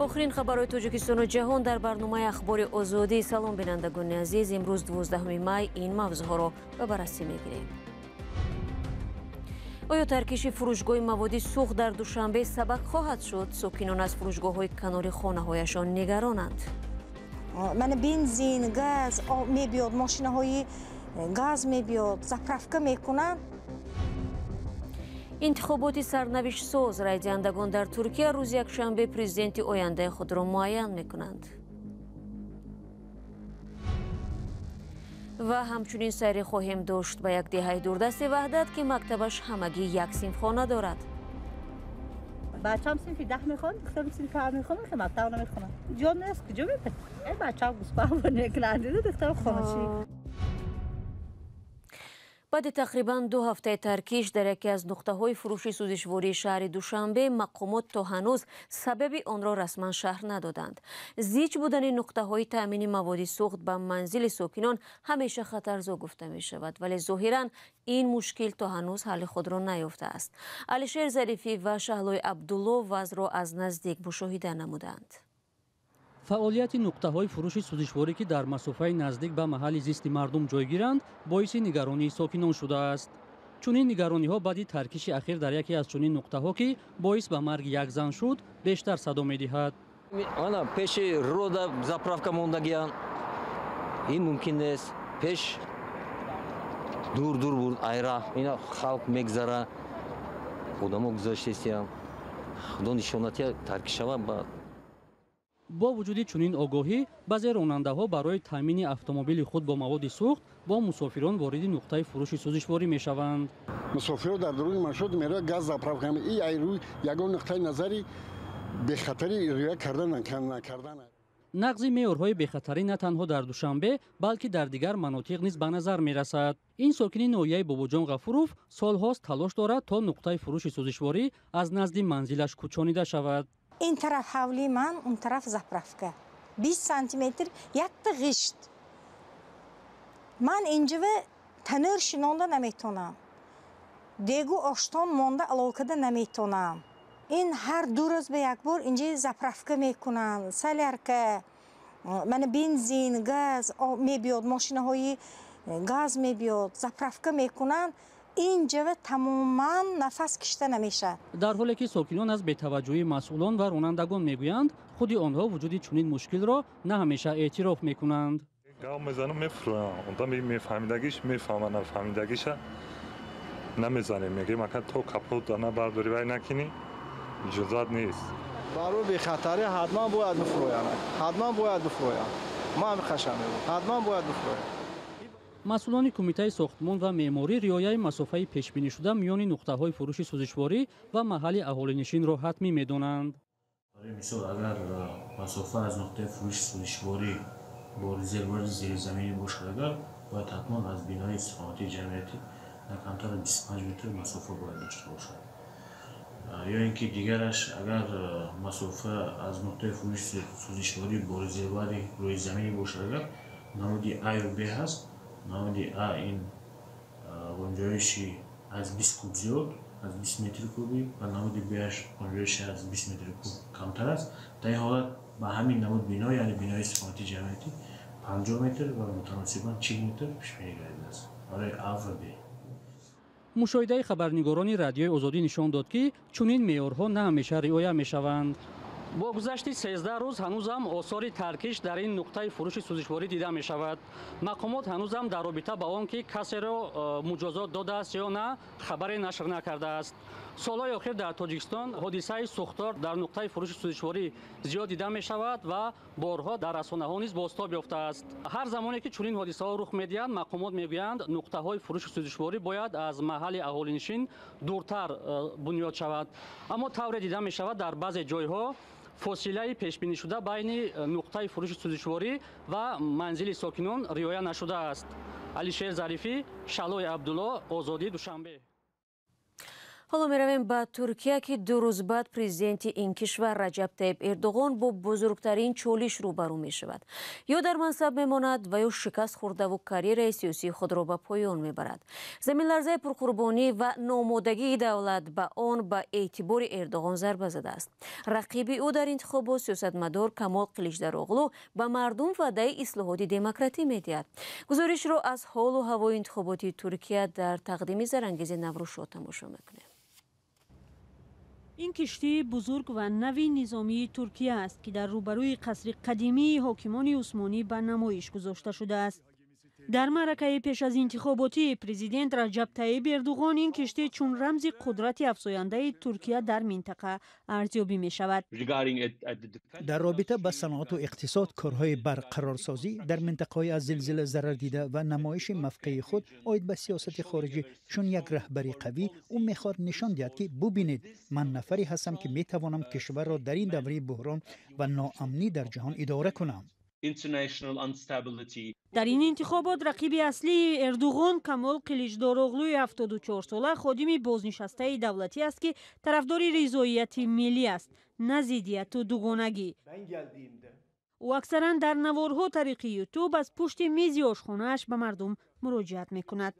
Охирин хабарҳои Тоҷикистону ҷаҳон дар барномаи Ахбори Озодӣ. Салом, бинандагони азиз. Имрӯз 12 май ин мавзӯъҳоро ба баррасӣ мегирем. Оё таркиши фурӯшгоҳи маводи сӯхт дар Душанбе сабаб хоҳад шуд? Сокинон аз фурӯшгоҳҳои канори хонаҳояшон нигаронанд. Мана бензин, газ мебиёд, мошинаҳои газ мебиёд, заправка мекунанд. Интихоботи сарнавиштсоз. Райдиҳандагон дар Туркия рӯзи якшанбе президенти ояндаи худро муайян мекунанд. Ва ҳамчунин сайре хоҳем дошт ба як деҳаи дурдасти Ваҳдат, ки мактабаш ҳамагӣ як синфхона дорад. Бачам синфи 10 мехонд, духтарам синфи 7 мехонд, ки мактаб намехонад. Ҷо нест, куҷо мебарад? Бачам гӯсфанд мекунад, духтарам хоначӣ. Баъди тақрибан 2 ҳафтаи таркиш дар яке аз нуқтаҳои фурӯши сӯзишвории шаҳри Душанбе мақомот то ҳанӯз сабаби онро расман шарҳ надоданд. Зич будани нуқтаҳои таъмини маводи сӯхт ба манзили сокинон ҳамеша хатарзо гуфта мешавад, вале зоҳиран ин мушкил то ҳанӯз ҳалли худро наёфтааст. Алишер Зарифӣ ва Шаҳлои Абдулло вазъро аз наздик мушоҳида намуданд. Фаъолияти нуқтаҳои фурӯши сӯзишворӣ, ки дар масофаи наздик ба маҳалли зисти мардум ҷойгиранд, боиси нигаронии сокинон шудааст. Чунин нигарониҳо баъди таркиши ахир дар яке аз чунин нуқтаҳо, ки боис ба марги як зан шуд, бештар садо медиҳад. Ана пеши рода заправка мондагиян, ин мумкин нест. Пеш дур дур буд, айра ина халқ мегзара, одамо гузаштестиян. Худо нишонатия таркишава ба. Бо вуҷуди чунин огоҳӣ, баъзе ронандаҳо барои таъмини автомобили худ бо маводи сӯхт бо мусофирон вориди нуқтаи фурӯши сӯзишворӣ мешаванд. Мусофирон дар дуруни маршрут меравад, газ заправка и айрӯи ягон нуқтаи назари бехатарӣ риоя кардан накардан. Нақзи меъёрҳои бехатарӣ на танҳо дар Душанбе, балки дар дигар манотиқ низ ба назар мерасад. Ин сокини ноҳияи Бобоҷон Ғафуров солҳост талош дорад, то нуқтаи фурӯши сӯзишворӣ аз назди манзилаш кӯчонида шавад. Ин тараф ҳавлии ман, он тараф заправка. 20 сантиметр якта ғишт. Ман инҷава танӯр шинонда наметонам. Дегу оштон монда аловкада наметонам. Ин ҳар 2 рӯз ба як бор инҷа заправка мекунанд. Солярка, мана бензин, газ мебиёд, мошинаҳои газ мебиёд, заправка мекунанд. Инҷава тамоман нафас кишта намешавад. Дар ҳоле ки сокинон аз бетаваҷҷӯҳии масъулон ва ронандагон мегӯянд, худи онҳо вуҷуди чунин мушкилро на ҳамеша эътироф мекунанд. Гав мезанам, мефурӯям. Одам мефаҳмидагиш мефаҳма, нафаҳмидагиша намезанем. Мегӯем, ака то капот набардорӣ вай накунӣ, иҷозат нест. Барои бехатарӣ ҳатман бояд бифурӯянд. Ҳатман бояд бифурӯянд. Ман мехашам, ҳатман бояд бифурӯянд. Масъулони кумитаи сохтмон ва меъморӣ риояи масофаи пешбинишуда миёни нуқтаҳои фурӯши сӯзишворӣ ва маҳалли аҳолинишинро ҳатмӣ медонанд. Барои мисол, агар масофа аз нуқтаи фурӯши сӯзишворӣ бо резервуари зеризаминӣ бошад, агар бояд ҳатман аз бинои истиқоматии ҷамъиятӣ на камтар аз 25 метр масофа бояд дошта бошад. Ё ин ки дигараш, агар масофа аз нуқтаи фурӯши сӯзишворӣ бо резервуари рӯизаминӣ бошад, агар намуди А ю Б ҳаст. Намуди А ин гунҷоиши аз 20 куб зиёд, аз 20 метри кубӣ, ва намуди Б-аш гунҷоиши аз 20 метри куб камтар аст. Дар ин ҳолат ба ҳамин намуд бино, яъне бинои истиқоматии ҷамъиятӣ, 50 метр ва мутаносибан 40 метр пешбинӣ гардидааст барои А ва Б. Мушоҳидаи хабарнигорони Радиои Озодӣ нишон дод, ки чунин меъёрҳо на ҳамеша риоя мешаванд. Бо гузашти 13 рӯз ҳанӯзам осори таркиш дар ин нуқтаи фурӯши сӯзишворӣ дида мешавад. Мақомот ҳанӯзам дар робита ба он, ки касеро муҷозот додааст ё на, хабаре нашр накардааст. Солҳои охир дар Тоҷикистон ҳодисаи сӯхтор дар нуқтаи фурӯши сӯзишворӣ зиёд дида мешавад ва борҳо дар расонаҳо низ бозтоб ёфтааст. Ҳар замоне ки чунин ҳодисаҳо рух медиҳанд, мақомот мегӯянд, нуқтаҳои фурӯши сӯзишворӣ бояд аз маҳалли аҳолинишин дуртар бунёд шавад. Аммо тавре дида мешавад, дар баъзе ҷойҳо фосилаи пешбинишуда байни нуқтаи фурӯши сӯзишворӣ ва манзили сокинон риоя нашудааст. Алишер Зарифӣ, Шаҳлои Абдулло, Озодӣ, Душанбе. Ҳоло меравем ба Туркия, ки 2 рӯз баъд президенти ин кишвар Раҷаб Тайиб Эрдоғон бо бузургтарин чолиш рӯбарӯ мешавад. Ё дар мансаб мемонад ва ё шикаст хӯрдаву карьераи сиёсии худро ба поён мебарад. Заминларзаи пурқурбонӣ ва номодагии давлат ба он ба эътибори Эрдоғон зарба задааст. Рақиби ӯ дар интихобот сиёсатмадор Камол Қиличдароғлу ба мардум ваъдаи ислоҳоти демократӣ медиҳад. Гузоришро аз ҳолу ҳавои интихоботи Туркия дар тақдими Зарангези Наврӯзшо тамошо мекунем. Ин киштии бузург ва нави низомии Туркия аст, ки дар рӯбарӯи қасри қадимии ҳокимони Усмонӣ ба намоиш гузошта шудааст. Дар маъракаи пеш аз интихоботии президент Раҷаб Тайиб Эрдоғон ин киштӣ чун рамзи қудрати афзояндаи Туркия дар минтақа арзёбӣ мешавад. Дар робита ба саноату иқтисод, корҳои барқарорсозӣ дар минтақаҳои аз зилзила зарар дида ва намоиши мавқеи худ оид ба сиёсати хориҷӣ чун як раҳбари қавӣ, ӯ мехоҳад нишон диҳад, ки бубинед, ман нафаре ҳастам, ки метавонам кишварро дар ин давраи буҳрон ва ноамнӣ дар ҷаҳон идора кунам. Дар ин интихобот рақиби аслии Эрдоғон Камол Қиличдороғлуи 74-сола ходими бознишастаи давлатӣ аст, ки тарафдори ризоияти миллӣ аст, на зиддияту дугонагӣ. Ӯ аксаран дар наворҳо тариқи Ютуб аз пушти мизи ошхонааш ба мардум муроҷиат мекунад.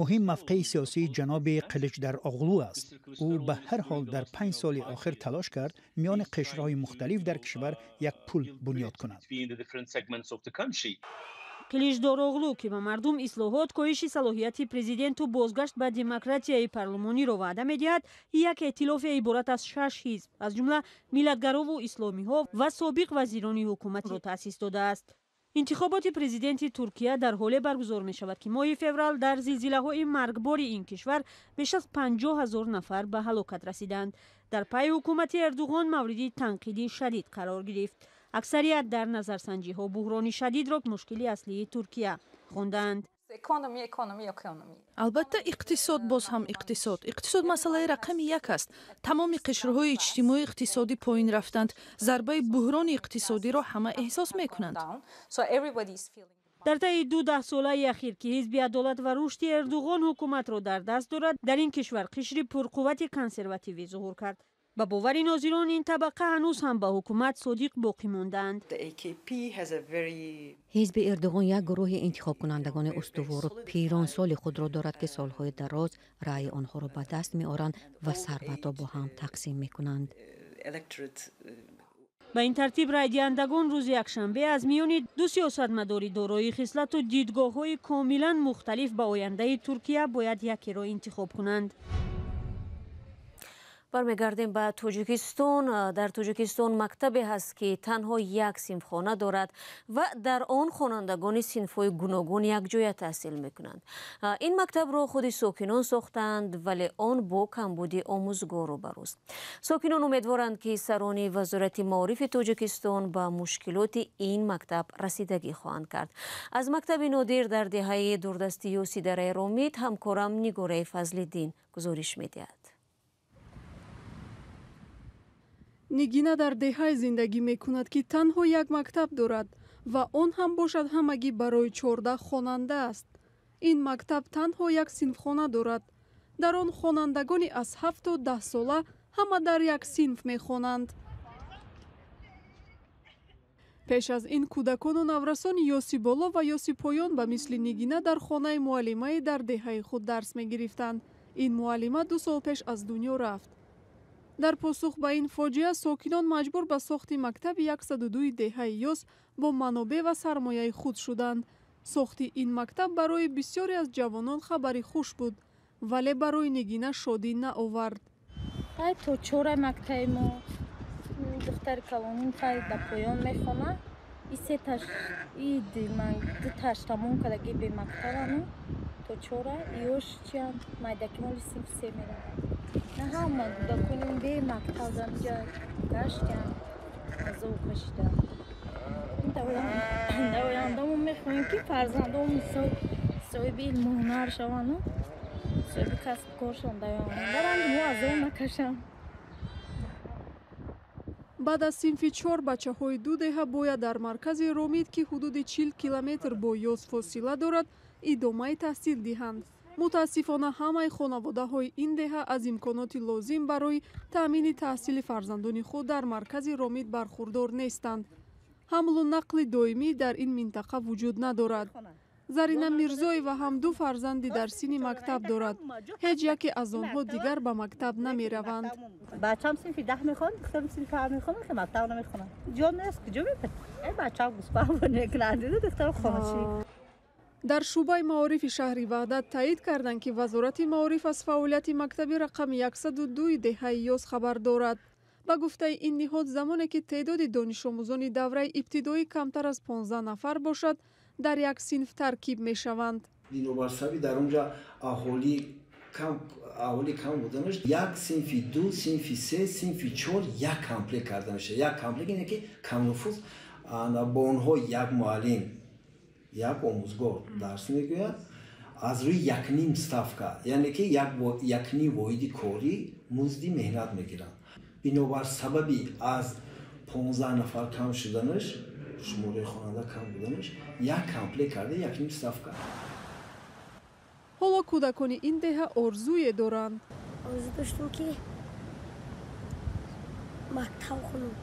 Муҳим мавқеи сиёсии ҷаноби Қиличдароғлу аст. Ӯ ба ҳар ҳол дар 5 соли охир талош кард миёни қишрҳои мухталиф дар кишвар як пул бунёд кунад. Қиличдороғлу, ки ба мардум ислоҳот, коҳиши салоҳияти президенту бозгашт ба демократияи парлумониро ваъда медиҳад, як эътилофе иборат аз 6 ҳизб, аз ҷумла миллатгарову исломиҳо ва собиқ вазирони ҳукуматро таъсис додааст. Интихоботи президенти Туркия дар ҳоле баргузор мешавад, ки моҳи феврал дар зилзилаҳои маргбори ин кишвар беш аз 50 000 нафар ба ҳалокат расиданд. Дар пайи ҳукумати Эрдоғон мавриди танқиди шадид қарор гирифт. Аксарият дар назарсанҷиҳо буҳрони шадидро мушкили аслии Туркия хондаанд. Албатта, иқтисод, боз ҳам иқтисод. Иқтисод масъалаи рақами як аст. Тамоми қишрҳои иҷтимоӣ иқтисодӣ поин рафтанд. Зарбаи буҳрони иқтисодиро ҳама эҳсос мекунанд. Дар таи 2 даҳсолаи ахир, ки ҳизби Адолат ва рушди Эрдоғон ҳукуматро дар даст дорад, дар ин кишвар қишри пурқуввати консервативӣ зуҳур кард. Ба бовари нозирон, ин табақа ҳанӯз ҳам ба ҳукумат содиқ боқӣ мондаанд. Ҳизби Эрдоғон як гурӯҳи интихобкунандагони устувору пиронсоли худро дорад, ки солҳои дароз раъйи онҳоро ба даст меоранд ва сарватро бо ҳам тақсим мекунанд. Ба ин тартиб райдиҳандагон рӯзи якшанбе аз миёни ду сиёсатмадори дорои хислату дидгоҳҳои комилан мухталиф ба ояндаи Туркия бояд якеро интихоб кунанд. Бармегардем ба Тоҷикистон. Дар Тоҷикистон мактабе ҳаст, ки танҳо як синфхона дорад ва дар он хонандагони синфҳои гуногун якҷоя таҳсил мекунанд. Ин мактабро худи сокинон сохтаанд, вале он бо камбуди омӯзгор рӯбарӯст. Сокинон умедворанд, ки сарони Вазорати маорифи Тоҷикистон ба мушкилоти ин мактаб расидагӣ хоҳанд кард. Аз мактаби нодир дар деҳаи дурдасти Ёсидараи Ромит ҳамкорам Нигораи Фазлиддин гузориш медиҳад. Нигина дар деҳае зиндагӣ мекунад, ки танҳо як мактаб дорад ва он ҳам бошад ҳамагӣ барои 14 хонанда аст. Ин мактаб танҳо як синфхона дорад. Дар он хонандагони аз 7 то 10 сола ҳама дар як синф мехонанд. Пеш аз ин кӯдакону наврасони ёси боло ва ёси поён ба мисли Нигина дар хонаи муаллимае дар деҳаи худ дарс мегирифтанд. Ин муаллима 2 сол пеш аз дунё рафт. Дар посух ба ин фоҷиа сокинон маҷбур ба сохти мактаби 102 деҳаи Ёс бо манобеъ ва сармояи худ шуданд. Сохти ин мактаб барои бисёре аз ҷавонон хабари хуш буд, вале барои Нигина шодӣ наовард. То чора мактаби мо духтари калоним хай дар поён мехонад. И сеташ и дуташ тамом кардаги бемактабану то чора иёш чиам майдакимоли синф се меравад. На ҳама кӯдаконим бемактаб дар гаштям азоб кашида. Дар ояндамо мехоҳем, ки фарзандон мисол соҳиби илму ҳунар шаванду соҳиби касбу кор шаванд. Дар оянда ранги мо азоб накашанд. Баъд аз синфи 4 бачаҳои ду деҳа бояд дар маркази Ромид, ки ҳудуди 40 километр бо Ёс фосила дорад, идомаи таҳсил диҳанд. Мутаассифона, ҳамаи хонаводаҳои ин деҳа аз имконоти лозим барои таъмини таҳсили фарзандони худ дар маркази Ромит бархурдор нестанд. Ҳамлу нақли доимӣ дар ин минтақа вуҷуд надорад. Зарина Мирзоева ҳам ду фарзанди дар синни мактаб дорад. Ҳеҷ яке аз онҳо дигар ба мактаб намераванд. Бачам синфи 10 мехонд, духтарам синфи 7 мехонд, ки мактаб намехонад. Ҷо нест, куҷо мебарад? Бачам гӯсфанд мекунад, духтарам хонашӣ. Дар шӯъбаи маорифи шаҳри Ваҳдат таъид карданд, ки Вазорати маориф аз фаъолияти мактаби рақами 102 деҳаи Ёс хабар дорад. Ба гуфтаи ин ниҳод, замоне ки теъдоди донишомӯзони давраи ибтидоӣ камтар аз 15 нафар бошад, дар як синф таркиб мешаванд. Бинобар сабаби дар онҷа аҳолӣ кам буданаш, як синфи 2, синфи 3, синфи 4 як комплект карда мешавад. Як комплект ине ки камнуфуз, бо онҳо як муаллим, як омӯзгор дарс мегӯяд аз рӯи якним ставка, яъне ки якним воҳиди корӣ музди меҳнат мегиранд. Бинобар сабаби аз 15 нафар кам шуданаш, шумораи хонанда кам буданаш, як комплект карда якним ставка. Ҳоло кӯдакони ин деҳа орзуе доранд. Орзу доштум, ки мактаб хонам.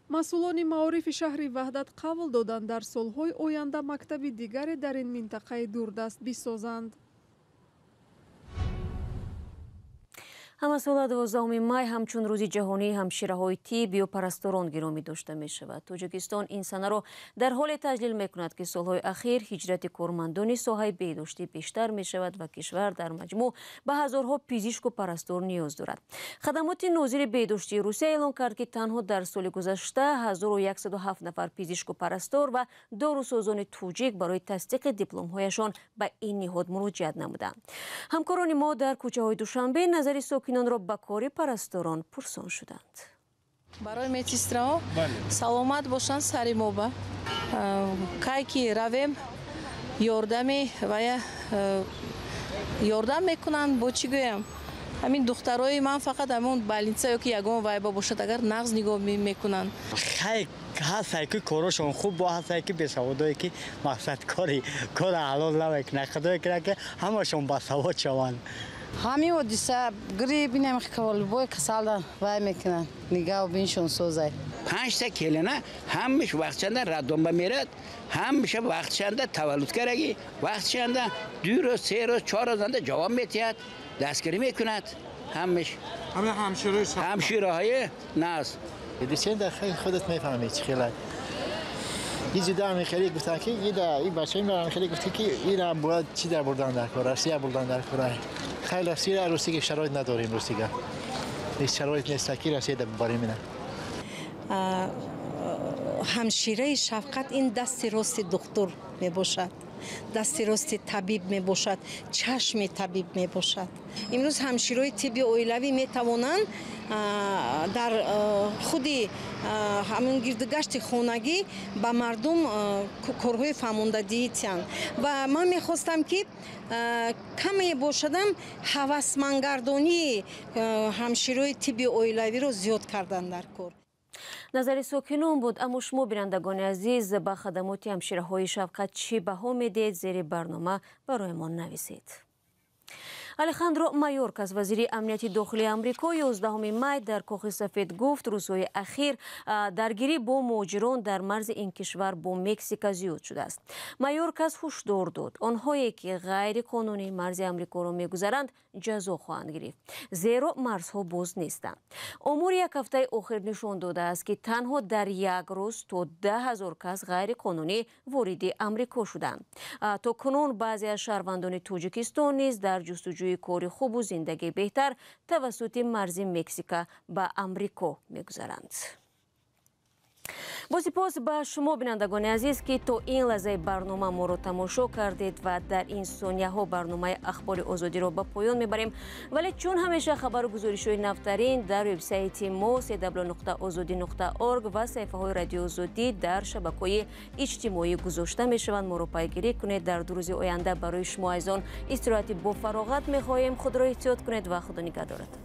Масъулони маорифи шаҳри Ваҳдат қавл доданд, дар солҳои оянда мактаби дигаре дар ин минтақаи дурдаст бисозанд. Ҳамасола 12 май ҳамчун рӯзи ҷаҳонии ҳамшираҳои тиб ё парасторон гиромӣ дошта мешавад. Тоҷикистон ин санаро дар ҳоле таҷлил мекунад, ки солҳои ахир ҳиҷрати кормандони соҳаи беҳдоштӣ бештар мешавад ва кишвар дар маҷмӯъ ба ҳазорҳо пизишку парастор ниёз дорад. Хадамоти нозири беҳдоштии Русия эълон кард, ки танҳо дар соли гузашта 1107 нафар пизишку парастор ва дорусозони тоҷик барои тасдиқи дипломҳояшон ба ин ниҳод муроҷиат намуданд. Ҳамкорони мо дар кӯчаҳои Душанбе назари сокинонро ба кори парасторон пурсон шуданд. Барои медсестраҳо саломат бошанд, сари мо ба кай ки равем ёрдами вая ёрдам мекунанд. Бо чӣ гӯям, ҳамин духтарои ман фақат ҳамон больница ё ки ягон вайба бошад, агар нағз нигоҳ мекунанд. Ҳастае ки корошон хуб, бо ҳастае ки бесаводое ки мақсад кори кора ҳалол намекунад. Худое кунад, ки ҳамашон басавод шаванд. Ҳамин ҳодиса грипп инам каволбой касалда вай мекунанд, нигаҳ биншон созай. 5та келина ҳамаш вақтчанда раддомба мерад, ҳамаша вақтчанда таваллуд кардаги, вақтчанда 2 рӯз, 3 рӯз, 4 рӯзанда ҷавоб метиҳад, дастгирӣ мекунад ҳамаш. Ҳамшираҳои наз. Дисенда худат мефаҳмӣ чӣ хеле. Ин ҷуда хеле гуфтанд, ки ин бачаи ман хеле гуфт, ки ина бояд чӣ дар бурдан дар кор, Россия бурдан дар кор. Хеле Россия русига шароит надорем, русига. Ҳеҷ шароит нест, ки Россия барем ина. Ҳамшираи шафқат ин дасти рости духтур мебошад, дасти рости табиб мебошад, чашми табиб мебошад. Имрӯз ҳамширои тибби оилавӣ метавонанд дар худи ҳамин гирдугашти хонагӣ ба мардум корҳои фаҳмондадиҳӣ тиҳанд. Ва ман мехостам, ки каме бошадам ҳавасмандгардонии ҳамширои тибби оилавиро зиёд кардан дар кор. Назари сокинон буд, аммо шумо, бинандагони азиз, ба хадамоти ҳамшираҳои шафқат чӣ баҳо медиҳед? Зери барнома барои мо нависед. Алехандро Майоркас, вазири амнияти дохилии Амрико, 11 май дар Кохи Сафед гуфт, рӯзҳои ахир даргирӣ бо муҳоҷирон дар марзи ин кишвар бо Мексика зиёд шудааст. Майоркас ҳушдор дод, онҳое ки ғайриқонунӣ марзи Амрикоро мегузаранд, ҷазо хоҳанд гирифт, зеро марзҳо боз нестанд. Омори як ҳафтаи охир нишон додааст, ки танҳо дар як рӯз то 10 000 кас ғайриқонунӣ вориди Амрико шуданд. То кунун баъзе аз шаҳрвандони Тоҷикистон низ дар ҷустуҷӯи кори хубу зиндагии беҳтар тавассути марзи Мексика ба Амрико мегузаранд. Бо сипос ба шумо, бинандагони азиз, ки то ин лаҳзаи барнома моро тамошо кардед ва дар ин сонияҳо барномаи Ахбори Озодиро ба поён мебарем. Вале чун ҳамеша хабару гузоришҳои навтарин дар вебсайти мо cw.ozodi.org ва саҳифаҳои Радиои Озодӣ дар шабакаҳои иҷтимоӣ гузошта мешаванд, моро пайгирӣ кунед. Дар 2 рӯзи оянда барои шумо азизон истироҳати бофароғат мехоҳем. Худро эҳтиёт кунед ва Худо нигаҳдоратон.